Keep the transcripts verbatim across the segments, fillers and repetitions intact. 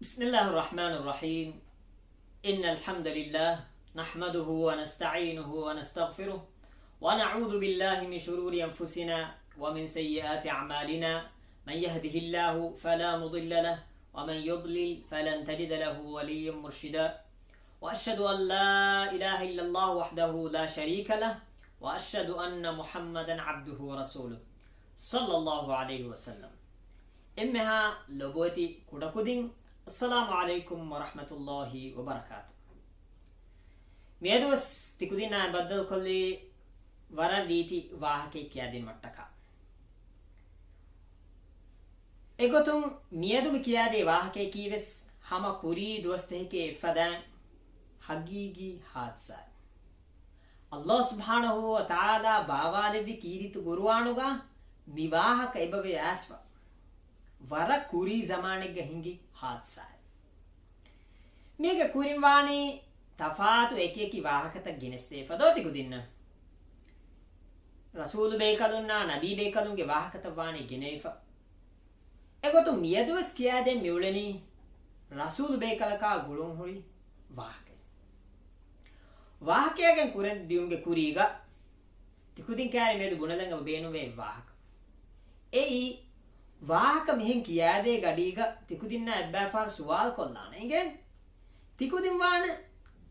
بسم الله الرحمن الرحيم. إن الحمد لله نحمده ونستعينه ونستغفره ونعوذ بالله من شرور أنفسنا ومن سيئات أعمالنا. من يهده الله فلا مضل له ومن يضلل فلن تجد له وليا مرشدا. وأشهد أن لا إله إلا الله وحده لا شريك له وأشهد أن محمدا عبده ورسوله. صلى الله عليه وسلم. އެންމެހާ ލޮބުވެތި ކުޑަކުދިން، އައްސަލާމު ޢަލައިކުމް ވަރަޙްމަތުﷲި ވަބަރަކާތު. މިއަދުވެސް ތިކުދިންނާ ބައްދަލުކޮށްލީ ވަރަށް ރީތި ވާހަކައެއް ކިޔާދިނުމަށްޓަކާ. އެގޮތުން މިއަދު މި ކިޔާދޭ ވާހަކަޔަކީވެސް ހަމަ ކުރީ ދުވަސްތަކެކޭ އެއްފަދައިން ހަގީގީ ހާދިސާއެއް. ﷲ ސުބްޙާނަހޫ ވަތަޢާލާ ބާވާލެއްވި ކީރިތި ޤުރުއާނުގަ މި ވާހަކަ އެބަވޭ އައިސްފަ ވަރަށް ކުރީ ޒަމާނެއްގަ ހިނގި ހާދިސާއެއް. މީގެ ކުރިން ވާނީ ތަފާތު އެކިއެކި ވާހަކަތައް ގެނެސްދޭފަ ދޯ ތިކުދިންނަށް. ރަސޫލު ބޭކަލުންނާ ނަބީ ބޭކަލުންގެ ވާހަކަތައް ވާނީ ގެނެވިފަ. އެގޮތުން މިއަދުވެސް ކިޔާދޭން މިއުޅެނީ ރަސޫލު ބޭކަލަކާ ގުޅުންހުރި ވާހަކައެއް. ވާހަކައިގެން ކުރެން ދިޔުމުގެ ކުރީގަ ތިކުދިން ކައިރި މިއަދު ބުނެލަން އެބަ ބޭނުންވޭ އެއް ވާހަކަ. އެއީ، ވާހަކަ މިހެން ކިޔާދޭ ގަޑީގަ ތިކުދިންނާ އެއްބައިފަހަރު ސުވާލު ކޮށްލާނެ އިނގޭ. ތިކުދިން ވާނެ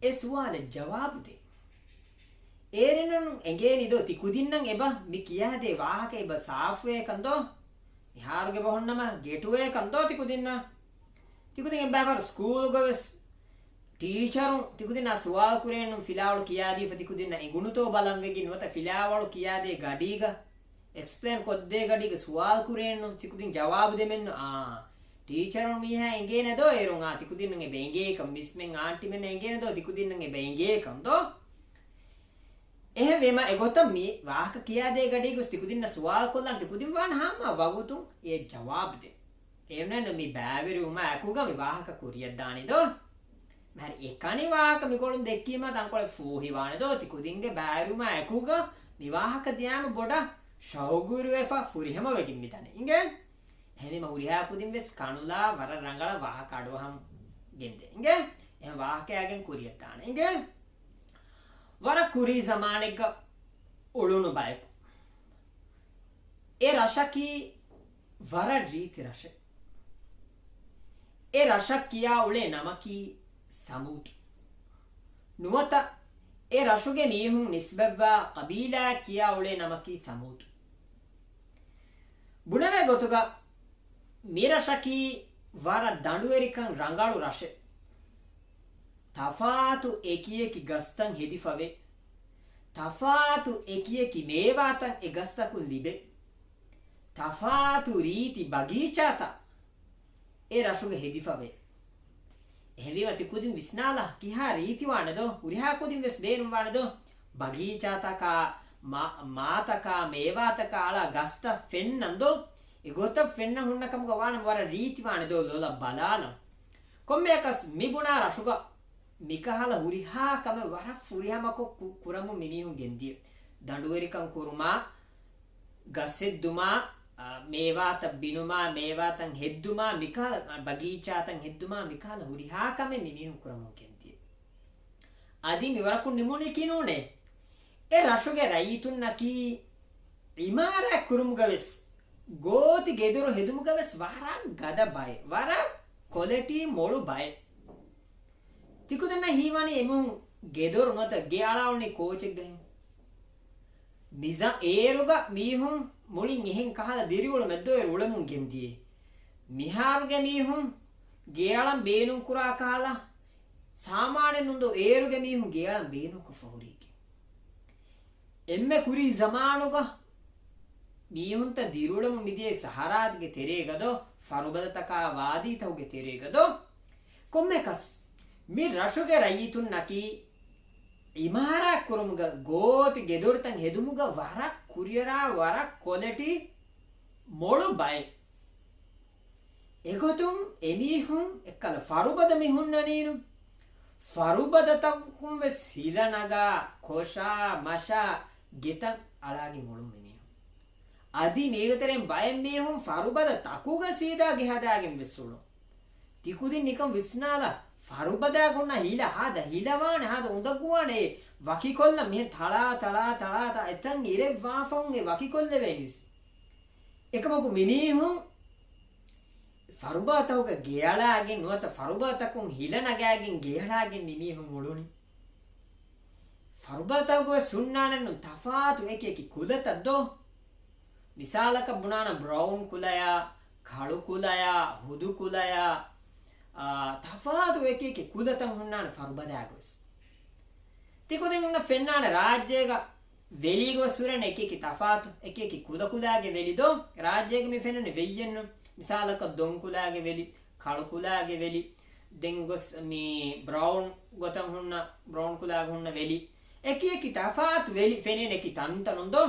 އެ ސުވާލަށް ޖަވާބު ދޭ. އޭރުން އެނގޭނީ ދޯ ތިކުދިންނަށް އެބަ މި ކިޔާދޭ ވާހަކަ އެބަ ސާފުވޭކަން ދޯ؟ މިހާރުގެ ބަހުންނަމަ ގެޓުވޭކަން ދޯ ތިކުދިންނަށް؟ ތިކުދިން އެއްބައިފަހަރު ސްކޫލުގަވެސް ޓީޗަރުން ތިކުދިންނާ ސުވާލު ކުރޭނުން ފިލާވަޅު ކިޔާދީފަ ތިކުދިންނަށް އެނގުނުތޯ ބަލަން ވެގެން ނުވަތަ ފިލާވަޅު ކިޔާދޭ ގަޑީގަ އެކްސްޕްލެއިން ކޮށްދޭ ގަޑީގަ ސުވާލު ކުރޭނުން ތިކުދިން ޖަވާބު ދެމެންނު އާ. ޓީޗަރުން މީހާ އެނގޭނެ ދޯ އޭރުން އާ ތިކުދިންނަށް އެބަ އެނގޭކަން މިސްމެން އާންޓިމެން އެނގޭނެ ދޯ ތިކުދިންނަށް އެބަ އެނގޭކަން ދޯ؟ އެހެންވީމަ އެގޮތަށް މި ވާހަކަ ކިޔާދޭ ގަޑީގަވެސް ތިކުދިންނަށް ސުވާލު ކޮށްލާން ތިކުދިން ވާން ހަމަ ވަގުތުން އެ ޖަވާބު ދޭ. އެހެންނު މި ބައިވެރިވުމާ އެކުގަ މި ވާހަކަ ކުރިއަށްދާނީ ދޯ؟ މިހާރު އެކަނި ވާހަކަ މިކޮޅުން ދެއްކީމަ ތަންކޮޅެއް ފޫހިވާނެ ދޯ؟ ތިކުދިންގެ ބައިވެރިވުމާ އެކުގަ މި ވާހަކަ ދިޔާމަ ބޮޑަށް ޝައުގުވެރިވެފަ ފުރިހަމަ ވެގެން މިދަނީ އިނގޭ. އެހެންވީމަ ހުރިހާ ކުދިން ވެސް ކަނުލާ ވަރަށް ރަނގަޅަށް ވާހަކަ އަޑުއަހަން ގެންދޭ އިނގޭ. އެހެން ވާހަކައިގެން ކުރިއަށްދާނެ އިނގޭ. ވަރަށް ކުރީ ޒަމާނެއްގަ އުޅުނު ބަޔަކު. އެ ރަށަކީ ވަރަށް ރީތި ރަށެއް. އެ ރަށަށް ކިޔާ އުޅޭ ނަމަކީ ސަމޫދު. ނުވަތަ އެ ރަށުގެ މީހުން ނިސްބަތްވާ ޤަބީލާއަށް ކިޔާ އުޅޭ ނަމަކީ ސަމޫދު. ބުނެވޭ ގޮތުގަ މި ރަށަކީ ވަރަށް ދަނޑުވެރިކަން ރަނގަޅު ރަށެއް. ތަފާތު އެކިއެކި ގަސްތައް ހެދިފަވޭ. ތަފާތު އެކިއެކި މޭވާތައް އެ ގަސްތަކުން ލިބޭ. ތަފާތު ރީތި ބަގީޗާތައް އެ ރަށުގަ ހެދިފަވޭ. އެހެންވީމަ ތި ކުދިން ވިސްނާލާ ކިހާ ރީތިވާނެދޯ؟ ހުރިހާ ކުދިން ވެސް ބޭނުންވާނެދޯ؟ ބަގީޗާތަކާ، މާ-، މާތަކާ، މޭވާތަކާ އަޅާ ގަސްތައް ފެންނަން ދޯ؟ އެގޮތަށް ފެންނަން ހުންނަ ކަމުގަ ވާނަމަ ވަރަށް ރީތިވާނެ ދޯ ލޮލަށް ބަލާލަން. ކޮންމެއަކަސް މި ބުނާ ރަށުގަ މިކަހަލަ ހުރިހާ ކަމެއް ވަރަށް ފުރިހަމަކޮށް ކު-، ކުރަމުން މި މީހުން ގެންދިޔަ. ދަނޑުވެރިކަން ކުރުމާ، ގަސް ހެއްދުމާ، އާ، މޭވާތައް ބިނުމާ، މޭވާތައް ހެއްދުމާ، މިކަހަލަ، އާ، ބަގީޗާތައް ހެއްދުމާ، މިކަހަލަ ހުރިހާ ކަމެއް މި މީހުން ކުރަމުން ގެންދިޔަ. އަދި މިވަރަކުން ނިމުނީކީ ނޫނޭ. އެ ރަށުގެ ރައްޔިތުންނަކީ އިމާރާތް ކުރުމުގަވެސް، ގޯތި ގެދޮރު ހެދުމުގަވެސް ވަރަށް ގަދަ ބައެއް، ވަރަށް ކޮލެޓީ މޮޅު ބައެއް. ތިކުދިންނަށް ހީވަނީ އެމީހުން ގެދޮރު ނުވަތަ ގެ އަޅާ އުޅެނީ ކޯޗެއްގަހެން. މިޒާ އޭރުގަ މީހުން މުޅިން އެހެން ކަހަލަ ދިރިއުޅުމެއް ދޯ އޭރު އުޅެމުން ގެންދިޔޭ. މިހާރުގެ މީހުން ގެއަޅަން ބޭނުން ކުރާ ކަހަލަ ސާމާނެއް ނޫން ދޯ އޭރުގެ މީހުން ގެއަޅަން ބޭނުންކޮށްފަ ހުރީކީ. އެންމެ ކުރީ ޒަމާނުގަ މީހުންތައް ދިރިއުޅެމުން މިދިޔައީ ސަހަރާގެ ތެރޭގަ ދޯ، ފަރުބަދަތަކާ ވާދީތަކުގެ ތެރޭގަ ދޯ. ކޮންމެއަކަސް މި ރަށުގެ ރައްޔިތުންނަކީ އިމާރާތް ކުރުމުގަ ގޯތި ގެދޮރުތައް ހެދުމުގަ ވަރަށް ކުރިއަރާ ވަރަށް ކޮލެޓީ މޮޅު ބައެއް. އެގޮތުން އެމީހުން އެއްކަލަ ފަރުބަދަ މި ހުންނަނީނު. ފަރުބަދަތަކުން ވެސް ހިލަ ނަގާ ކޮށާ މަށާ ގެތައް އަޅާގެން އުޅުން މި މީހުން. އަދި މީގެ ތެރެއިން ބައެއް މީހުން ފަރުބަދަ ތަކުގަ ސީދާ ގެ ހަދާގެން ވެސް އުޅުން. ތިކުދިން ނިކަން ވިސްނާލާ، ފަރުބަދާގަ ހުންނަ ހިލަ ހާދަ ހިލަވާނެ، ހާދަ އުނދަގޫވާނެ، އެ ވަކިކޮށްލަން މިހެން ތަޅާ، ތަޅާ، ތަޅާ، ތަ، އެތަން އިރެއްވާފަހުން އެ ވަކިކޮށްލެވޭނީވެސް. އެކަމަކު މިމީހުން ފަރުބާތަކުގަ ގެއަޅާގެން ނުވަތަ ފަރުބާތަކުން ހިލަ ނަގާގެން ގެއަޅާގެން މިމީހުން އުޅުނީ. ފަރުބާތަކުގަ ވެސް ހުންނާނެއްނު ތަފާތު އެކި އެކި ކުލަތައް ދޯ؟ މިސާލަކަށް ބުނާނަ ބްރައުން ކުލަޔާ، ކަޅު ކުލަޔާ، ހުދު ކުލަޔާ، އާ، ތަފާތު އެކި އެކި ކުލަތައް ހުންނާނެ ފަރުބަދާގަ ވެސް. ތިކުދިން އޮންނަ ފެންނާނެ ރާއްޖޭގަ ވެލީގަ ވެސް ހުރެން އެކި އެކި ތަފާތު، އެކި އެކި ކުލަކުލާގެ ވެލި ދޯ؟ ރާއްޖޭގަ މި ފެންނަނީ ވެއްޔެއްނު. މިސާލަކަށް ދޮންކުލާގެ ވެލި، ކަޅުކުލާގެ ވެލި، ދެން ގޮސް މި ބްރައުން ގޮތަށް ހުންނަ، ބްރައުން ކުލާގަ ހުންނަ ވެލި. އެކި އެކި ތަފާތު ވެލި ފެނޭނެ އެކި ތަންތަނުން ދޯ؟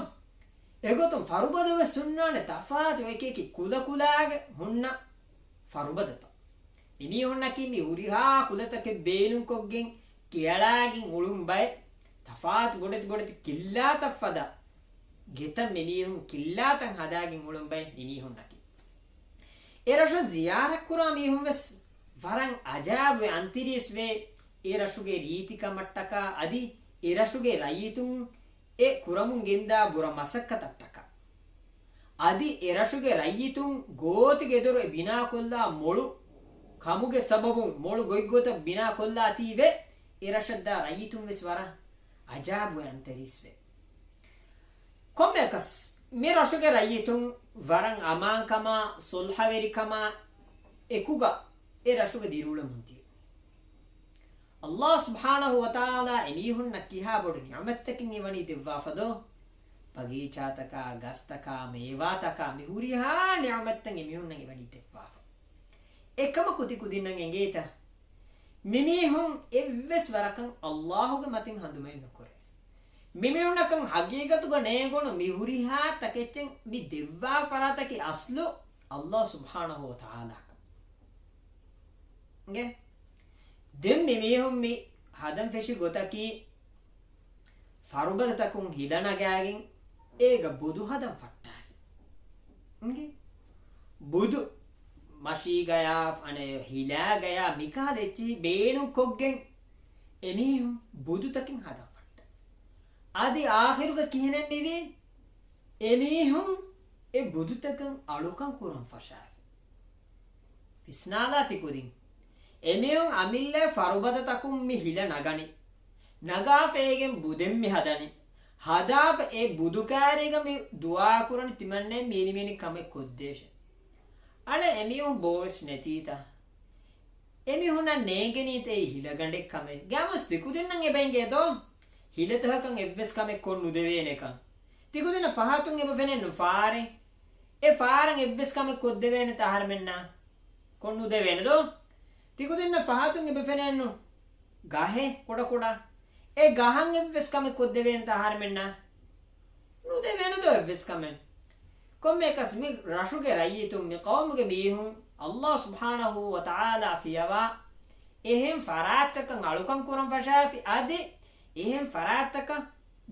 އެގޮތުން ފަރުބަދަ ވެސް ހުންނާނެ ތަފާތު އެކި އެކި ކުލަކުލާގެ ހުންނަ ފަރުބަދަތައް. މިމީހުންނަކީ މި ހުރިހާ ކުލަތަކެއް ބޭނުންކޮށްގެން ކެޔަޅާގެން އުޅުން ބައެއް، ތަފާތު ބޮޑެތި ބޮޑެތި ކިއްލާތައް ފަދަ ގެތައް މިމީހުން ކިއްލާތައް ހަދާގެން އުޅުން ބައެއް މިމީހުންނަކީ. އެ ރަށަށް ޒިޔާރަތްކުރާ މީހުން ވެސް ވަރަށް އަޖާބުވެ އަންތިރީސްވޭ، އެ ރަށުގެ ރީތިކަމަށްޓަކާ އަދި އެ ރަށުގެ ރައްޔިތުން އެ ކުރަމުން ގެންދާ ބުރަ މަސައްކަތަށްޓަކާ. އަދި އެ ރަށުގެ ރައްޔިތުން ގޯތި ގެދޮރު އެ ބިނާކޮށްލާ މޮޅު ކަމުގެ ސަބަބުން މޮޅު ގޮތްގޮތަށް ބިނާކޮށްލާތީވެ، އެ ރަށަށްދާ ރައްޔިތުން ވެސް ވަރަށް އަޖާބުވެ އަންތަރީސްވެ. ކޮންމެއަކަސް މި ރަށުގެ ރައްޔިތުން ވަރަށް އަމާންކަމާ، ސުލްހަވެރިކަމާ އެކުގަ އެ ރަށުގަ ދިރިއުޅެމުން ދިޔަ. އައްލާހު ސުބްޙާނަހު ވަތަޢާލާ އެމީހުންނަށް ކިހާ ބޮޑު ނިޢުމަތްތަކެއް އެވަނީ ދެއްވާފަ ދޯ؟ ބަގީޗާތަކާ، ގަސްތަކާ، މޭވާތަކާ، މި ހުރިހާ ނިޢުމަތްތައް އެމީހުންނަށް އެވަނީ ދެއްވާފަ. އެކަމަކު ތި ކުދިންނަށް އެނގޭތަ؟ މިމީހުން އެއްވެސް ވަރަކަށް އައްލާހުގެ މަތިން ހަނދުމައެއް ނުކުރޭ. މިމީހުންނަކަށް ހަގީގަތުގަ ނޭނގުނު މި ހުރިހާ ތަކެއްޗެއް މި ދެއްވާ ފަރާތަކީ އަސްލު އައްލާހު ސުބްޙާނަހު ވަތަޢާލާކަން. އިނގޭ؟ ދެން މި މީހުން މި ހަދަން ފެށި ގޮތަކީ، ފަރުބަދަތަކުން ހިލަ ނަގާގެން އޭގަ ބުދު ހަދަން ފައްޓާފި. އިނގޭ؟ ބުދު މަށީގަޔާ އަނެއް ހިލާގަޔާ މިކަހަލަ އެއްޗިހި ބޭނުންކޮށްގެން އެމީހުން ބުދުތަކެއް ހަދަން ފައްޓާފި. އަދި އާޚިރުގަ ކިހިނެއް މިވީ؟ އެމީހުން އެ ބުދުތަކަށް އަޅުކަން ކުރަން ފަށާފި. ވިސްނާލާ ތި ކުދިން. އެމީހުން އަމިއްލަ ފަރުބަދަތަކުން މި ހިލަ ނަގަނީ. ނަގާފަ އޭގެން ބުދެއް މި ހަދަނީ. ހަދާފަ އެ ބުދު ކާރީގަ މި ދުޢާ ކުރަނީ ތިމަންނައަށް މި އިނި މި އިނި ކަމެއް ކޮށްދޭށޭ. އަޅެ އެމީހުން ބޯވެސް ނެތީތަ؟ އެމީހުންނަށް ނޭނގެނީތަ އެއީ ހިލަގަނޑެއް ކަމެއް؟ ގައިމުވެސް ތިކުދިންނަށް އެބަ އެނގޭ ދޯ؟ ހިލަތަކަކަށް އެއްވެސް ކަމެއް ކޮށް ނުދެވޭނެކަން. ތިކުދިންނަށް ފަހަތުން އެބަ ފެނެއްނު ފާރެއް. އެ ފާރަށް އެއްވެސް ކަމެއް ކޮށްދެވޭނެތަ އަހަރެމެންނަށް؟ ކޮށް ނުދެވޭނެ ދޯ؟ ތިކުދިންނަށް ފަހަތުން އެބަ ފެނެއްނު ގަހެއް ކުޑަކުޑަ. އެ ގަހަށް އެއްވެސް ކަމެއް ކޮށްދެވޭނެތަ އަހަރެމެންނަށް؟ ނުދެވޭނެ ދޯ އެއްވެސް ކަމެއް. ކޮންމެއަކަސް މި ރަށުގެ ރައްޔިތުން، މި ޤައުމުގެ މީހުން އައްލާހު ސުބްޙާނަހު ވަތަޢާލާ ފިޔަވާ އެހެން ފަރާތްތަކަށް އަޅުކަން ކުރަން ފަށާފި، އަދި އެހެން ފަރާތްތަކަށް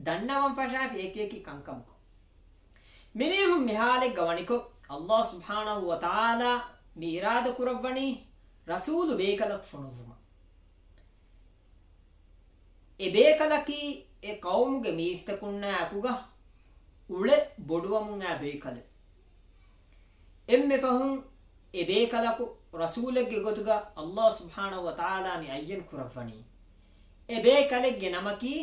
ދަންނަވަން ފަށާފި އެކި އެކި ކަންކަމަކުން. މިމީހުން މި ޙާލެއްގަ ވަނިކޮށް، އައްލާހު ސުބްޙާނަހު ވަތަޢާލާ މި އިރާދަ ކުރައްވަނީ ރަސޫލު ބޭކަލަކު ފޮނުއްވުމަށް. އެ ބޭކަލަކީ އެ ޤައުމުގެ މީސްތަކުންނާ އެކުގަ އުޅެ ބޮޑުވަމުން އާ ބޭކަލެއް. އެންމެ ފަހުން އެ ބޭކަލަކު ރަސޫލެއްގެ ގޮތުގަ އައްލާހު ސުބްޙާނަހު ވަތަޢާލާ މި އައްޔަން ކުރައްވަނީ. އެ ބޭކަލެއްގެ ނަމަކީ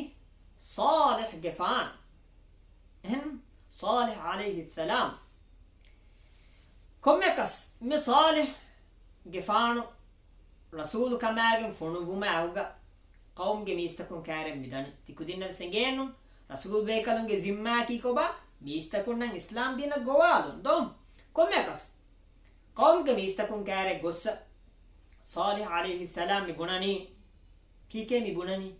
ޞާލިޙްގެފާނު. އެހެން ޞާލިޙް ޢަލައިހިއްސަލާމް. ކޮންމެއަކަސް މި ޞާލިޙްގެފާނު ރަސޫލު ކަމާގެން ފޮނުއްވުމާ އެކުގަ ޤައުމުގެ މީސްތަކުން ކާރެއް މި ދަނީ. ތި ކުދިންނަށް ވެސް އެނގޭނު، ރަސޫލު ބޭކަލުންގެ ޒިންމާއަކީ ކޮބާ؟ މީސްތަކުންނަށް އިސްލާމް ދީނަށް ގޮވާލުން ދޯ؟ ކޮންމެއަކަސް ޤައުމުގެ މީސްތަކުން ކާރެއް ގޮއްސަ ޞާލިޙް ޢަލައިހިއްސަލާމް މި ބުނަނީ، ކީކޭ މި ބުނަނީ؟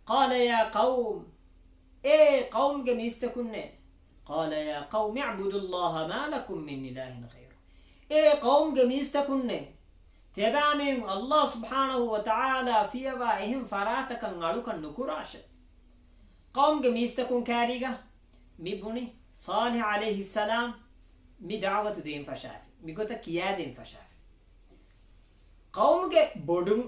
قال يا قوم، އޭ ޤައުމުގެ މީސްތަކުންނޭ. قال يا قوم اعبدوا الله ما لكم من إله غيره. އޭ ޤައުމުގެ މީސްތަކުންނޭ، ތިޔަބައިމީހުން އައްލާހު ސުބްޙާނަހު ވަތަޢާލާ ފިޔަވާ އެހެން ފަރާތަކަށް އަޅުކަން ނުކުރާށޭ. ޤައުމުގެ މީސްތަކުން ކާރީގަ މި ބުނި ޞާލިޙް ޢަލައިހިއްސަލާމް މި ދަޢުވަތު ދޭން ފަށާފި، މިގޮތަށް ކިޔާދޭން ފަށާފި. ޤައުމުގެ ބޮޑުން،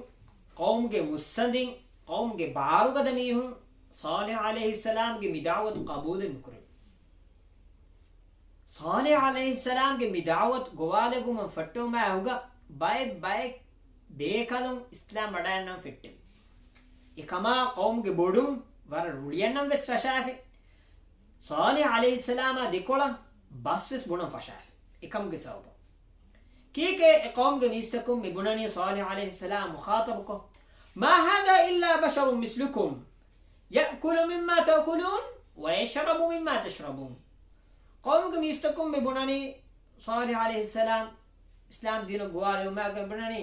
ޤައުމުގެ މުއްސަނދިން، ޤައުމުގެ ބާރުގަދަ މީހުން ޞާލިޙު ޢަލައިހިއްސަލާމްގެ މި ދަޢުވަތު ޤަބޫލެއް ނުކުރެވި. ޞާލިޙު ޢަލައިހިއްސަލާމްގެ މި ދަޢުވަތު ގޮވާލެއްވުމަށް ފައްޓަވުމާ އެކުގަ ބައެއް ބައެއް ބޭކަލުން އިސްލާމް ވަޑައިގަންނަން ފެއްޓެވި. އެކަމާ ޤައުމުގެ ބޮޑުން ވަރަށް ރުޅިއަންނަން ވެސް ފަށާފި. ޞާލިޙު ޢަލައިހިއްސަލާމާ ދެކޮޅަށް ބަސް ވެސް ބުނަން ފަށާފި. އެކަމުގެ ސަބަބުން ކީކޭ އެ ޤައުމުގެ މީސްތަކުން މި ބުނަނީ ޞާލިޙު ޢަލައިހިއްސަލާމް މުޚާޠަބުކޮށް، "ما هذا إلا بشر مثلكم يأكل مما تأكلون ويشرب مما تشربون." ޤައުމުގެ މީސްތަކުން މި ބުނަނީ، ޞާލިޙު ޢަލައިހިއްސަލާމް އިސްލާމް ދީނަށް ގޮވާލެވުމާގެން ބުނަނީ،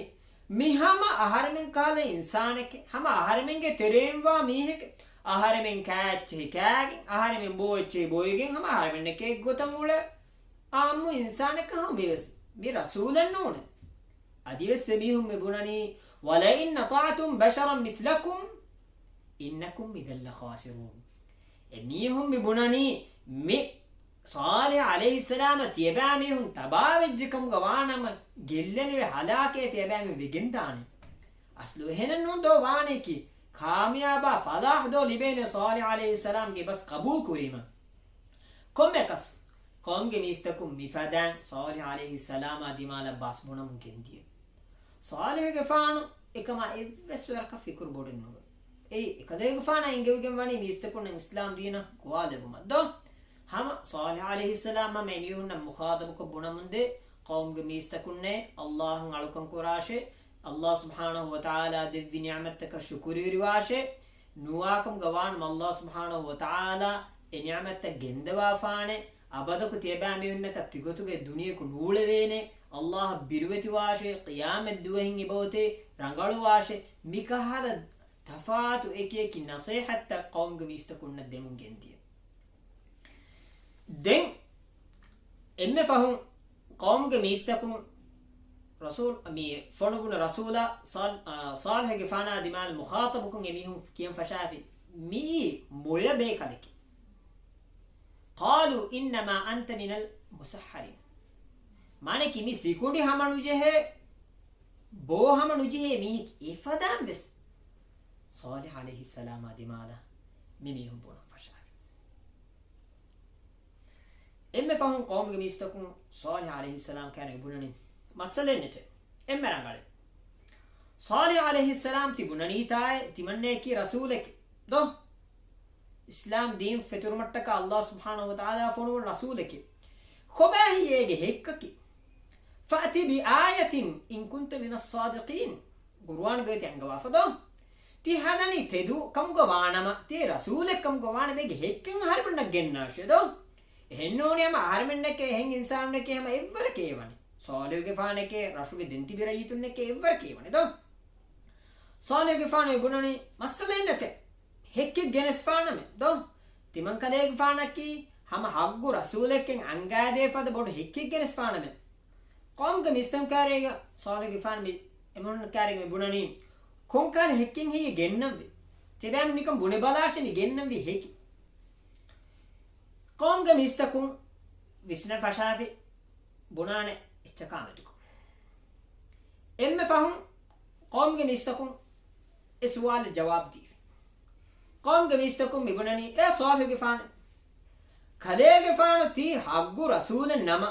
މި ހަމަ އަހަރެމެން ކަހަލަ އިންސާނެކޭ، ހަމަ އަހަރެމެންގެ ތެރެއިންވާ މީހެކޭ، އަހަރެމެން ކާ އެއްޗެހި ކާގެން، އަހަރެމެން ބޯ އެއްޗެހި ބޮއިގެން، ހަމަ އަހަރެމެންނެކޭ އެއްގޮތަށް އުޅޭ އާއްމު އިންސާނެއްކަހަ މިވެސް މި ރަސޫލެއް ނޫނޭ. އަދިވެސް އެމީހުން މި ބުނަނީ، "ولئن أطعتم بشرا مثلكم إنكم إذا لخاسرون." އެމީހުން މި ބުނަނީ، މި ޞާލިޙު ޢަލައިހިއްސަލާމަށް ތިޔަބައިމީހުން ތަބާވެއްޖެކަމުގަ ވާނަމަ، ގެއްލެނިވެ ހަލާކޭ ތިޔަބައިމީހުން ވެގެންދާނެ. އަސްލު އެހެނެއް ނޫން ދޯ ވާނީކީ، ކާމިޔާބާ ފަލާޙް ދޯ ލިބޭނެ ޞާލިޙު ޢަލައިހިއްސަލާމްގެ ބަސް ޤަބޫލު ކުރީމަ. ކޮންމެއަކަސް، ޤައުމުގެ މީސްތަކުން މިފަދައިން ޞާލިޙު ޢަލައިހިއްސަލާމާ ދިމާލަށް ބަސް ބުނަމުން ގެންދިޔަ. ޞާލިޙުގެފާނު އެކަމާ އެއްވެސް ވަރަކަށް ފިކުރު ބޮޑެއް ނުވޭ. އެއީ، އެކަލޭގެފާނަށް އެންގެވިގެން ވަނީ މީސްތަކުންނަށް އިސްލާމް ދީނަށް ގޮވާލެއްވުމަށް ދޯ؟ ހަމަ ޞާލިޙު ޢަލައިހިއްސަލާމް ހަމަ އެމީހުންނަށް މުޚާޠަބުކޮށް ބުނަމުންދޭ، ޤައުމުގެ މީސްތަކުންނޭ، ﷲ އަށް އަޅުކަން ކުރާށޭ، ﷲ ސުބްޙާނަހޫ ވަތަޢާލާ ދެއްވި ނިޢުމަތްތަކަށް ޝުކުރުވެރިވާށޭ، ނުވާކަމުގަ ވާނަމަ ﷲ ސުބްޙާނަހޫ ވަތަޢާލާ އެ ނިޢުމަތްތައް ގެންދަވާފާނެ، އަބަދަކު ތިޔަބައިމީހުންނަކަށް ތިގޮތުގެ ދުނިޔެކު ނޫޅެވޭނެ، ﷲ އަށް ބިރުވެތިވާށޭ، ޤިޔާމަތް ދުވަހެއް އެބައޮތޭ، ރަނގަޅުވާށޭ، މިކަހަލަ ތަފާތު އެކި އެކި ނަޞޭޙަތްތައް ޤައުމުގެ މީސްތަކުންނަށް ދެމުން ގެންދިޔަ. ދެން އެންމެ ފަހުން ޤައުމުގެ މީސްތަކުން ރަސޫލް، މި ފޮނުވުނު ރަސޫލާ ޞާލް-، އާ، ޞާލިޙުގެފާނާ ދިމާލަށް މުޚާޠަބުކޮށް އެމީހުން ކިޔަން ފަށާފި، މިއީ މޮޔަ ބޭކަލެކޭ. قالوا إنما أنت من المسحرين. މާނައަކީ މި ސިކުނޑި ހަމަނުޖެހޭ، ބޯ ހަމަނުޖެހޭ މީހެކޭ. އެފަދައިން ވެސް ޞާލިޙު ޢަލައިހިއްސަލާމާ ދިމާލަށް މި މީހުން ބުނަން ފަށާފި. އެންމެ ފަހުން ޤައުމުގެ މީސްތަކުން ޞާލިޙު ޢަލައިހިއްސަލާމް ކައިރި ބުނަނީ، މައްސަލައެއް ނެތޭ. އެންމެ ރަނގަޅޭ. ޞާލިޙު ޢަލައިހިއްސަލާމް ތި ބުނަނީތާއޭ، ތިމަންނައަކީ ރަސޫލެކޭ ދޯ؟ އިސްލާމް ދީން ފެތުރުމަށްޓަކާ ﷲ ސުބްޙާނަހޫ ވަތަޢާލާ ފޮނުވުނު ރަސޫލެކޭ. ކޮބާހި އޭގެ ހެއްކަކީ؟ فأت بآية إن كنت من الصادقين. ޤުރުއާންގައި ތި އަންގަވާފަ ދޯ؟ ތި ހަދަނީ ތެދު ކަމުގަ ވާނަމަ، ތި ރަސޫލެއް ކަމުގަ ވާނަމަ، އޭގެ ހެއްކެއް އަހަރެމެންނަށް ގެންނާށޭ ދޯ؟ އެހެންނޫނީ ހަމަ އަހަރެމެންނެކޭ، އެހެން އިންސާނުންނެކޭ، ހަމަ އެއްވަރަކޭ ވަނީ. ޞާލިޙުގެފާނެކޭ، ރަށުގެ ދެން ތިބި ރައްޔިތުންނެކޭ އެއްވަރަކޭ ވަނީ ދޯ؟ ޞާލިޙުގެފާނު ބުނަނީ، މައްސަލައެއް ނެތޭ. ހެއްކެއް ގެނެސްފާނަމޭ ދޯ؟ ތިމަންކަލޭގެފާނަކީ ހަމަ ޙައްޤު ރަސޫލެއްކަން އަންގާދޭ ފަދަ ބޮޑު ހެއްކެއް ގެނެސްފާނަމޭ. ޤައުމުގެ މީސްތަކުން ކާރީގަ ޞާލިޙުގެފާނު މި އެމީހުން ކާރީގަ މި ބުނަނީ، ކޮންކަހަލަ ހެއްކެއް ހެއްޔޭ ގެންނަންވީ؟ ތިބޭމު ނިކަން ބުނެބަލާށޭ މި ގެންނަންވީ ހެކި. ޤައުމުގެ މީސްތަކުން ވިސްނަން ފަށާފި ބުނާނެ އެއްޗަކާ މެދުކޮށް. އެންމެ ފަހުން ޤައުމުގެ މީސްތަކުން އެ ސުވާލަށް ޖަވާބު ދީފި. ޤައުމުގެ މީސްތަކުން މި ބުނަނީ، އޭ ޞާލިޙުގެފާނެ، ކަލޭގެފާނު ތީ ޙައްޤު ރަސޫލެއް ނަމަ،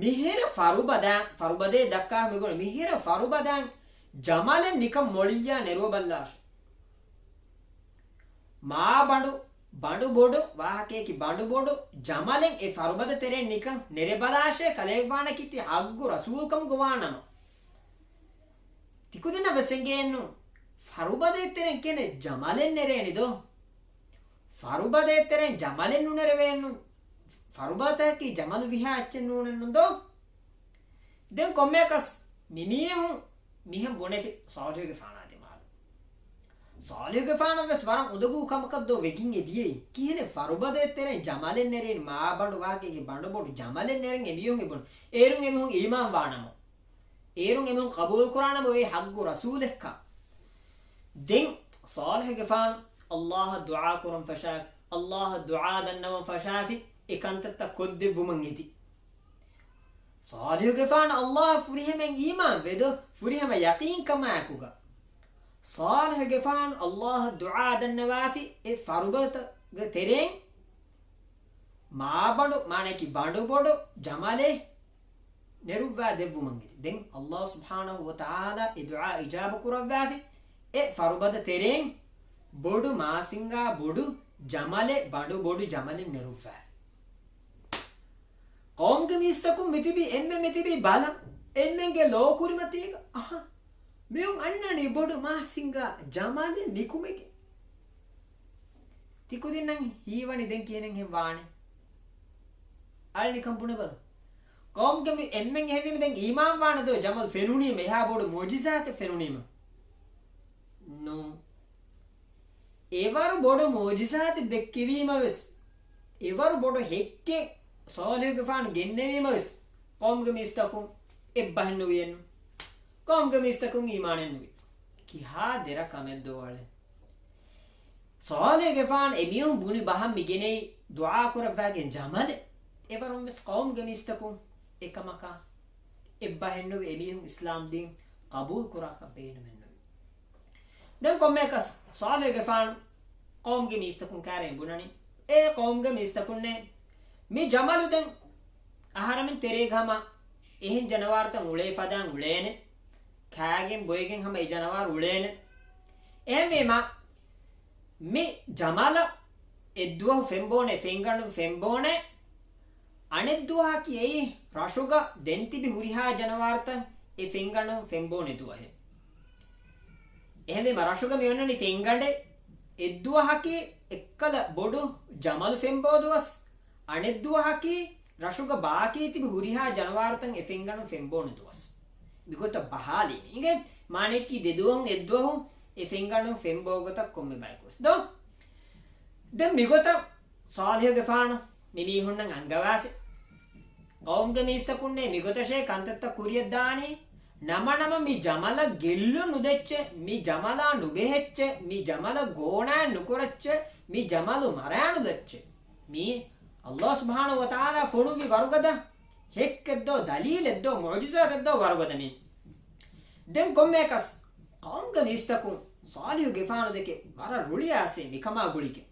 މިހިރަ ފަރުބަދަ، ފަރުބަދައެއް ދައްކާ މި ބުނަނީ، މިހިރަ ފަރުބަދައިން ޖަމަލެއް ނިކަން މޮޅިއްޔާ ނެރުވަބައްލާށޭ. މާބަނޑު، ބަނޑުބޮޑު، ވާހަކަޔަކީ ބަނޑުބޮޑު، ޖަމަލެއް އެ ފަރުބަދަ ތެރެއިން ނިކަން ނެރެބަލާށޭ، ކަލޭގެފާނަކީ ތި ޙައްޤު ރަސޫލް ކަމުގަ ވާނަމަ. ތިކުދިންނަށް ވެސް އެނގޭނު، ފަރުބަދައެއް ތެރެއިން ކިހިނެއް ޖަމަލެއް ނެރޭނެ ދޯ؟ ފަރުބަދައެއް ތެރެއިން ޖަމަލެއް ނުނެރެވޭނު. ފަރުބަދައަކީ ޖަމަލު ވިހާ އެއްޗެއް ނޫނެއްނު ދޯ؟ ދެން ކޮންމެއަކަސް މިމީހުން މިހެން ބުނެފި ޞާލިޙުގެފާނާ ދިމާލު. ޞާލިޙުގެފާނަށް ވެސް ވަރަށް އުނދަގޫ ކަމަކަށް ދޯ ވެގެން އެ ދިޔައީ؟ ކިހިނެއް ފަރުބަދައެއް ތެރެއިން ޖަމަލެއް ނެރޭނެ، މާބަނޑު ވާހަކައިގެ ބަނޑުބޮޑު ޖަމަލެއް ނެރެން އެމީހުން އެބުނު. އޭރުން އެމީހުން އީމާން ވާނަމަ. އޭރުން އެމީހުން ޤަބޫލު ކުރާނަމަ އެ ޙައްޤު ރަސޫލެއްކަން. ދެން ޞާލިޙުގެފާނު ﷲ އަށް ދުޢާ ކުރަން ފަށާފި، ﷲ އަށް ދުޢާ ދަންނަވަން ފަށާފި، އެ ކަންތައްތައް ކޮށްދެއްވުމަށް އެދި. ޞާލިޙުގެފާނު ﷲ ފުރިހަމައިން އީމާން ވެދޯ، ފުރިހަމަ ޔަޤީންކަމާއެކުގަ، ޞާލިޙުގެފާނު ﷲ އަށް ދުޢާ ދަންނަވާފި އެ ފަރުބަދަގެ ތެރެއިން މާބަނޑު، މާނައަކީ ބަނޑުބޮޑު ޖަމަލެއް ނެރުއްވާ ދެއްވުމަށް އެދި. ދެން ﷲ ސުބްޙާނަހޫ ވަތަޢާލާ އެ ދުޢާ އިޖާބަ ކުރައްވާފި، އެ ފަރުބަދަ ތެރެއިން ބޮޑު މާސިންގާ ބޮޑު ޖަމަލެއް، ބަނޑު ބޮޑު ޖަމަލެއް ނެރުއްވާފި. ޤައުމުގެ މީސްތަކުން މިތިބީ، އެންމެން މިތިބީ ބަލަން، އެންމެންގެ ލޯ ކުރިމަތީގަ، އަހަ، މިއޮން އަންނަނީ ބޮޑު މާސިންގާ ޖަމަލެއް ނިކުމެގެން. ތިކުދިންނަށް ހީވަނީ ދެން ކިހިނެއްހެން ވާނެ؟ އަޅެނިކަން ބުނެބަލަ. ޤައުމުގެ މި އެންމެން އެހެންވީމަ ދެން އީމާން ވާނެ ދޯ؟ ޖަމަލް ފެނުނީމަ، އެހާ ބޮޑު މުޢުޖިޒާތެއް ފެނުނީމަ؟ ނޫން. އެވަރު ބޮޑު މުޢުޖިޒާތެއް ދެއްކެވީމަވެސް، އެވަރު ބޮޑު ހެއްކެއް ޞާލިޙުގެފާނު ގެންނެވީމަވެސް، ޤައުމުގެ މީސްތަކުން އެއްބަހެއްނުވިއެއްނު. ޤައުމުގެ މީސްތަކުން އީމާނެއްނުވި. ކިހާ ދެރަ ކަމެއްދޯ އަޅެ؟ ޞާލިޙުގެފާނު އެމީހުން ބުނި ބަހަށް މިގެނެއި ދުޢާ ކުރައްވާގެން ޖަމަލެއް. އެވަރުން ވެސް ޤައުމުގެ މީސްތަކުން އެކަމަކާ އެއްބަހެއްނުވި، އެމީހުން އިސްލާމް ދީން ޤަބޫލު ކުރާކަށް ބޭނުމެއްނުވި. ދެން ކޮންމެއަކަސް ޞާލިޙުގެފާނު ޤައުމުގެ މީސްތަކުން ކާރެން ބުނަނީ، އޭ ޤައުމުގެ މީސްތަކުންނޭ، މި ޖަމަލު ދެން އަހަރަމެން ތެރޭގަ ހަމަ އެހެން ޖަނަވާރުތައް އުޅޭ ފަދައިން އުޅޭނެ، ކާގެން ބޮއެގެން ހަމަ އެ ޖަނަވާރު އުޅޭނެ. އެހެންވީމަ، މި ޖަމަލަށް އެއްދުވަހު ފެންބޯނެ، ފެންގަނޑު ފެންބޯނެ، އަނެއްދުވަހަކީ އެއީ ރަށުގަ ދެން ތިބި ހުރިހާ ޖަނަވާރުތައް އެ ފެންގަނޑުން ފެންބޯނެ ދުވަހެއް. އެހެންވީމަ ރަށުގަ މި އޮންނަނީ ފެންގަނޑެއް. އެއްދުވަހަކީ އެއްކަލަ ބޮޑު ޖަމަލު ފެންބޯ ދުވަސް، އަނެއްދުވަހަކީ ރަށުގަ ބާކީ ތިބި ހުރިހާ ޖަނަވާރުތައް އެ ފެންގަނޑުން ފެންބޯނެ ދުވަސް. މިގޮތަށް ބަހާލީމަ. އިނގޭ؟ މާނައަކީ ދެދުވަހުން އެއްދުވަހު އެ ފެންގަނޑުން ފެންބޯ ގޮތަށް ކޮންމެ ބަޔަކުވެސް ދޯ؟ ދެން މިގޮތަށް ޞާލިޙުގެފާނު މި މީހުންނަށް އަންގަވާފި. ޤައުމުގެ މީސްތަކުންނޭ މިގޮތަށޭ ކަންތައްތައް ކުރިޔަށް ދާނީ. ނަމަނަމަ މި ޖަމަލަށް ގެއްލުން ނުދެއްޗޭ، މި ޖަމަލާ ނުބެހެއްޗޭ، މި ޖަމަލަށް ގޯނާއެއް ނުކުރައްޗޭ، މި ޖަމަލު މަރާނުލައްޗޭ. މީ ﷲ ސުބްޙާނަހޫ ވަތަޢާލާ ފޮނުއްވި ވަރުގަދަ ހެއްކެއްދޯ، ދަލީލެއްދޯ، މުޢުޖިޒާތެއްދޯ ވަރުގަދަ މީ. ދެން ކޮންމެއަކަސް ޤައުމުގެ މީސްތަކުން ޞާލިޙުގެފާނު ދެކެ ވަރަށް ރުޅިއާސޭ މިކަމާ ގުޅިގެން.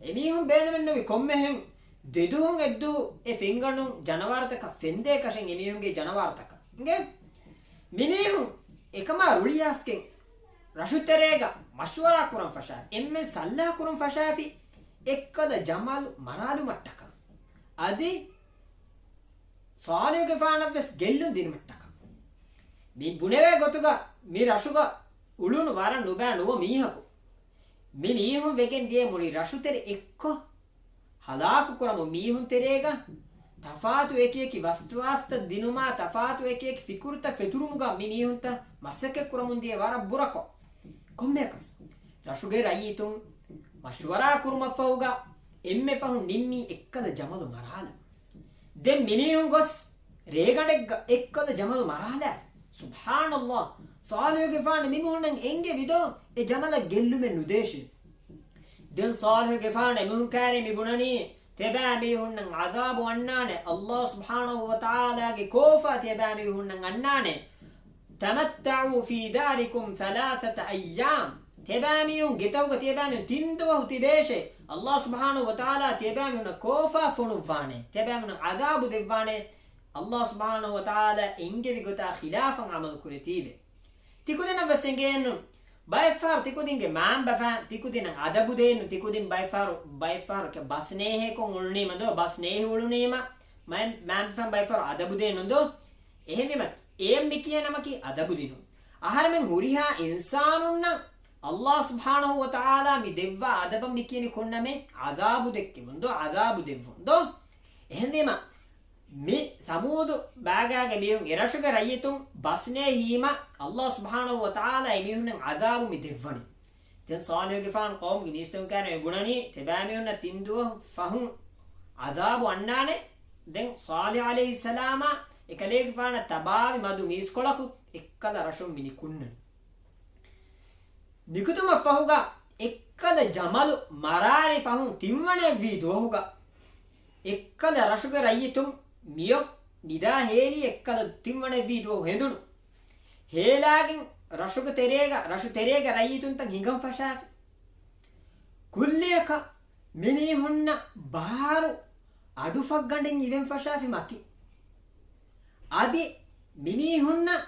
އެމީހުން ބޭނުމެއްނުވި ކޮންމެހެން ދެދުހުން އެއްދުހު އެ ފެންގަނޑުން ޖަނަވާރުތަކަށް ފެންދޭކަށެއް އެމީހުންގެ ޖަނަވާރުތަކަށް. އިނގޭ؟ މިމީހުން އެކަމާ ރުޅިއާސްގެން ރަށުތެރޭގަ މަޝްވަރާ ކުރަން ފަށާފި، އެންމެން ސައްލާ ކުރަން ފަށާފި، އެއްކަލަ ޖަމަލު މަރާލުމަށްޓަކަ. އަދި ޞާލިޙުގެފާނަށްވެސް ގެއްލުން ދިނުމަށްޓަކަ. މި ބުނެވޭ ގޮތުގަ މި ރަށުގަ އުޅުނު ވަރަށް ނުބައި ނުވަ މީހަކު މި މީހުން ވެގެން ދިޔަ މުޅި ރަށުތެރެ އެއްކޮށް ހަލާކު ކުރަމުން މީހުން ތެރޭގަ ތަފާތު އެކިއެކި ވަސްވާސްތައް ދިނުމާ، ތަފާތު އެކިއެކި ފިކުރުތައް ފެތުރުމުގަ މި މީހުންތައް މަސައްކަތް ކުރަމުން ދިޔަ ވަރަށް ބުރަކޮށް. ކޮންމެއަކަސް ރަށުގެ ރައްޔިތުން މަޝްވަރާ ކުރުމަށްފަހުގަ އެންމެ ފަހުން ނިންމީ އެއްކަލަ ޖަމަލު މަރާލަ. ދެން މި މީހުން ގޮސް ރޭގަނޑެއްގަ އެއްކަލަ ޖަމަލު މަރާލާފި. ސުބްޙާނަﷲ. ޞާލިޙުގެފާނު މި މީހުންނަށް އެނގެވިދޯ އެ ޖަމަލަށް ގެއްލުމެއް ނުދޭށޭ. ދެން ޞާލިޙުގެފާނު އެމީހުން ކާރޭ މި ބުނަނީ، ތިޔަބައިމީހުންނަށް ޢަޛާބު އަންނާނެ، ﷲ ސުބްޙާނަހޫ ވަތަޢާލާގެ ކޯފާ ތިޔަބައިމީހުންނަށް އަންނާނެ. تمتعوا في داركم ثلاثة أيام. ތިޔަބައިމީހުން ގެތަކުގަ ތިޔަބައިމީހުން ތިން ދުވަހު ތިބޭށޭ. ﷲ ސުބްޙާނަހޫ ވަތަޢާލާ ތިޔަބައިމީހުންނަށް ކޯފާ ފޮނުއްވާނެ. ތިޔަބައިމީހުންނަށް ޢަޛާބު ދެއްވާނެ. ﷲ ސުބްޙާނަހޫ ވަތަޢާލާ އެންގެވި ގޮތާ ޚިލާފަށް ޢަމަލު ކުރެތީވެ. ތިކުދިންނަށް ވެސް އެނގޭނު. ބައެއްފަހަރު ތިކުދިންގެ މައިންބަފައިން ތިކުދިންނަށް އަދަބު ދޭނު، ތިކުދިން ބައެއްފަހަރު، ބައެއްފަހަރު ކެ-، ބަސް ނޭހޭކޮށް އުޅުނީމަ ދޯ، ބަސް ނޭހި އުޅުނީމަ، މައިން-، މައިންބަފައިން ބައެއްފަހަރު އަދަބު ދޭނު ދޯ. އެހެންވީމަ، އޭ މި ކިޔޭ ނަމަކީ އަދަބު ދިނުން. އަހަރެމެން ހުރިހާ އިންސާނުންނަށް ﷲ ސުބްޙާނަހޫ ވަތަޢާލާ މި ދެއްވާ އަދަބަށް މި ކިޔަނީ ކޮންނަމޭ؟ ޢަޛާބު ދެއްކެވުން ދޯ، ޢަޛާބު ދެއްވުން ދޯ. އެހެންވީމަ، މި ސަމޫދު ބާގާގެ މީހުން އެ ރަށުގެ ރައްޔިތުން ބަސް ނޭހީމަ، ﷲ ސުބްޙާނަހޫ ވަތަޢާލާ އެމީހުންނަށް ޢަޛާބު މި ދެއްވަނީ. ދެން ޞާލިޙުގެފާނު ޤައުމުގެ މީސްތަކުން ކާރޭ ބުނަނީ، ތިޔަބައިމީހުންނަށް ތިން ދުވަހު ފަހުން ޢަޛާބު އަންނާނެ. ދެން ޞާލިޙު ޢަލައިހިއްސަލާމާ އެކަލޭގެފާނަށް ތަބާވި މަދު މީސްކޮޅަކު އެއްކަލަ ރަށުން މި ނިކުންނަނީ. ނިކުތުމަށްފަހުގަ އެއްކަލަ ޖަމަލު މަރާލި ފަހުން ތިންވަނައަށްވީ ދުވަހުގަ އެއްކަލަ ރަށުގެ ރައްޔިތުން މިއޮށް ނިދާ ހޭލީ އެއްކަލަ ތިންވަނަ ވީ ދުވަހު ހެނދުނު. ހޭލާގެން ރަށުގެ ތެރޭގަ، ރަށު ތެރޭގެ ރައްޔިތުންތައް ހިނގަން ފަށާފި. ކުއްލިއަކަށް މިމީހުންނަށް ބާރު އަޑުފަށްގަނޑެއް އިވެން ފަށާފި މަތި. އަދި މިމީހުންނަށް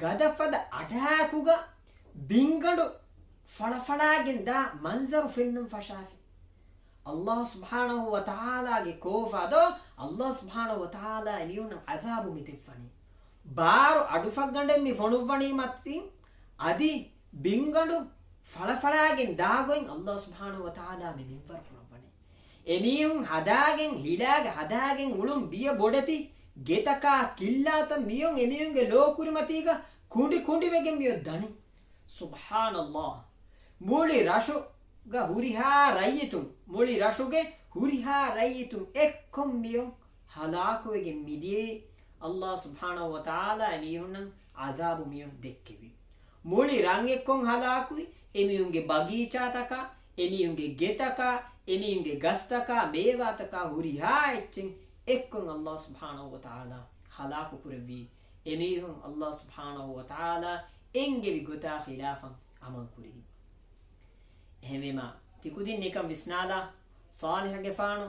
ގަދަފަދަ އަޑާކުގަ ބިންގަނޑު ފަޅަފަޅާގެން ދާ މަންޒަރު ފެންނަން ފަށާފި. އައްލާހު ސުބްޙާނަހު ވަތަޢާލާގެ ކޯފާ ދޯ، އައްލާހު ސުބްޙާނަހު ވަތަޢާލާ އެމީހުންނަށް ޢަޛާބު މި ދެއްވަނީ. ބާރު އަޑުފަށްގަނޑެއް މި ފޮނުއްވަނީ މަތިން، އަދި ބިންގަނޑު ފަޅަފަޅާގެން ދާގޮތް އައްލާހު ސުބްޙާނަހު ވަތަޢާލާ މި މިންވަރު ކުރައްވަނީ. އެމީހުން ހަދާގެން، ހިލާގެ ހަދާގެން އުޅުން ބިޔަ ބޮޑެތި ގެތަކާ ކިއްލާތައް މިއޮން އެމީހުންގެ ލޯކުރިމަތީގަ ކުނޑި ކުނޑިވެގެން މިއޮން ދަނީ. ސުބްޙާނައްލާހް. މުޅި ރަށުގަ ހުރިހާ ރައްޔިތުން، މުޅި ރަށުގެ ހުރިހާ ރައްޔިތުން އެއްކޮށް މިއޮން ހަލާކުވެގެން މިދިޔައީ. އައްލާހު ސުބްޙާނަހު ވަތަޢާލާ އެމީހުންނަށް ޢަޛާބު މިއޮން ދެއްކެވި. މުޅި ރަށް އެއްކޮށް ހަލާކުވި، އެމީހުންގެ ބަގީޗާތަކާ، އެމީހުންގެ ގެތަކާ، އެމީހުންގެ ގަސްތަކާ، މޭވާތަކާ ހުރިހާ އެއްޗެއް އެއްކޮށް އައްލާހު ސުބްޙާނަހު ވަތަޢާލާ ހަލާކު ކުރެއްވީ. އެމީހުން އައްލާހު ސުބްޙާނަހު ވަތަޢާލާ އެންގެވި ގޮތާ ޚިލާފަށް ޢަމަލު ކުރީ. އެހެންވީމާ، ތިކުދިން ނިކަން ވިސްނާލާ، ޞާލިޙުގެފާނު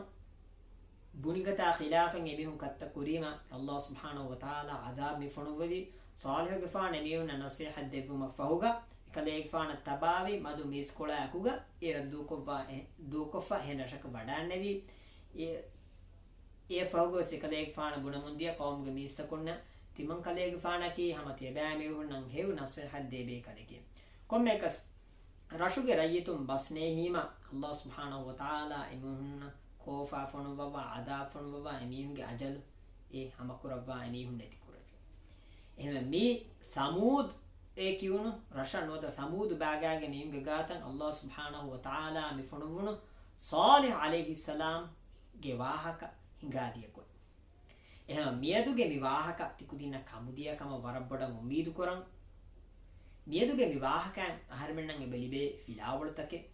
ބުނިގޮތާ ޚިލާފަށް އެމީހުން ކަންތައް ކުރީމަ، އައްލާހު ސުބްޙާނަހު ވަތަޢާލާ ޢަޛާބު މި ފޮނުއްވެވި. ޞާލިޙުގެފާނު އެމީހުންނަށް ނަޞޭޙަތް ދެއްވުމަށް ފަހުގަ، އެކަލޭގެފާނަށް ތަބާވި މަދު މީސްކޮޅާ އެކުގަ އޭރަށް ދޫކޮށްފަ އެ-، ދޫކޮށްފަ އެހެން ރަށަކަށް ވަޑާންނެވި. އެ-، އެ ފަހުގަ ވެސް އެކަލޭގެފާނަށް ބުނަމުންދިޔަ ޤައުމުގެ މީސްތަކުންނަށް، ތިމަން ކަލޭގެފާނަކީ ހަމަ ތިޔަބައިމީހުންނަށް ހެޔޮ ނަޞޭޙަތް ދޭ ބޭކަލެކޭ. ކޮންމެއަކަސް، ރަށުގެ ރައްޔިތުން ބަސްނޭހީމަ، އައްލާހު ސުބްޙާނަހު ވަތަޢާލާ އެމީހުންނަށް ކޯފާ ފޮނުއްވަވާ، ޢަޛާބު ފޮނުއްވަވާ، އެމީހުންގެ އަޖަލު އެ ހަމަކުރައްވާ އެމީހުން ނެތިކުރެއްވި. އެހެންވެ މި ސަމޫދު އޭ ކިޔުނު ރަށަށް ނުވަތަ ސަމޫދު ބާގާގެ މީހުންގެ ގާތަށް އައްލާހު ސުބްޙާނަހު ވަތަޢާލާ މި ފޮނުއްވުނު ޞާލިޙު ޢަލައިހިއްސަލާމްގެ ވާހަކަ ހިނގާދިޔަ ގޮތް. އެހެން މިއަދުގެ މި ވާހަކަ ތިކުދިންނަށް ކަމުދިޔަ ކަމަށް ވަރަށް ބޮޑަށް އުއްމީދު ކުރަން. މިއަދުގެ މި ވާހަކައިން އަހަރެމެންނަށް އެބަ ލިބޭ ފިލާވަޅުތަކެއް.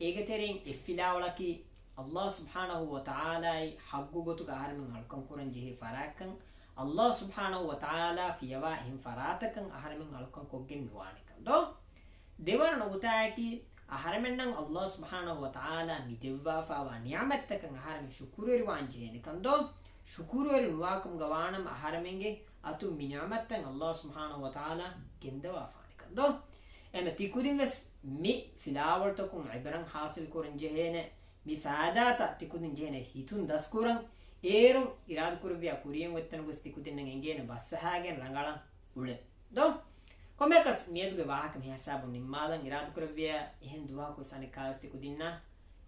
އޭގެ ތެރެއިން އެއް ފިލާވަޅަކީ، އައްލާހު ސުބްޙާނަހު ވަތަޢާލާއި ޙައްގު ގޮތުގަ އަހަރެމެން އަޅުކަން ކުރަން ޖެހޭ ފަރާތްކަން، އައްލާހު ސުބްޙާނަހު ވަތަޢާލާ ފިޔަވާ އެހެން ފަރާތަކަށް އަހަރެމެން އަޅުކަން ކޮށްގެން ނުވާނެކަން ދޯ؟ ދެވަނަ ނުކުތާއަކީ، އަހަރެމެންނަށް އައްލާހު ސުބްޙާނަހު ވަތަޢާލާ މި ދެއްވާފައިވާ ނިޢުމަތްތަކަށް އަހަރެމެން ޝުކުރުވެރިވާން ޖެހޭނެކަން ދޯ؟ ޝުކުރުވެރި ނުވާކަމުގަ ވާނަމަ، އަހަރެމެންގެ އަތުން މި ނިޢުމަތްތައް އައްލާހު ސުބްޙާނަހު ވަތަޢާލާ ގެންދަވާފާނެކަން ދޯ؟ އެހެން ތިކުދިން ވެސް މި ފިލާވަޅުތަކުން ޢިބްރަތް ޙާޞިލް ކުރަން ޖެހޭނެ، މި ފައިދާތައް ތިކުދިން ޖެހޭނެ ހިތުން ދަސްކުރަން. އޭރުން އިރާދަކުރެއްވިޔާ ކުރިޔަށް އޮތްތަނުގަސް ތިކުދިންނަށް އެނގޭނެ ބަސްއަހާގެން ރަނގަޅަށް އުޅެން ދޯ؟ ކޮންމެއަކަސް މިއަދުގެ ވާހަކަ މިހިސާބުން ނިންމާލަން އިރާދަކުރެއްވިޔާ، އެހެން ދުވަހަކު ވެސް އަނެއްކާވެސް ތިކުދިންނަށް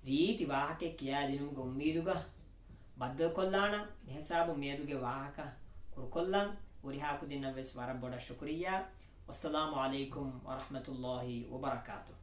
ރީތި ވާހަކައެއް ކިޔާދިނުމުގެ އުއްމީދުގަ ބައްދަލުކޮށްލާނަން. މިހިސާބުން މިއަދުގެ ވާހަކަ ކުރުކޮށްލަން. ހުރިހާ ކުދިންނަށް ވެސް ވަރަށް ބޮޑަށް ޝުކުރިއްޔާ. ވައްސަލާމު ޢަލައިކުމް ވަރަޙްމަތުﷲ ވަބަރަކާތުހު.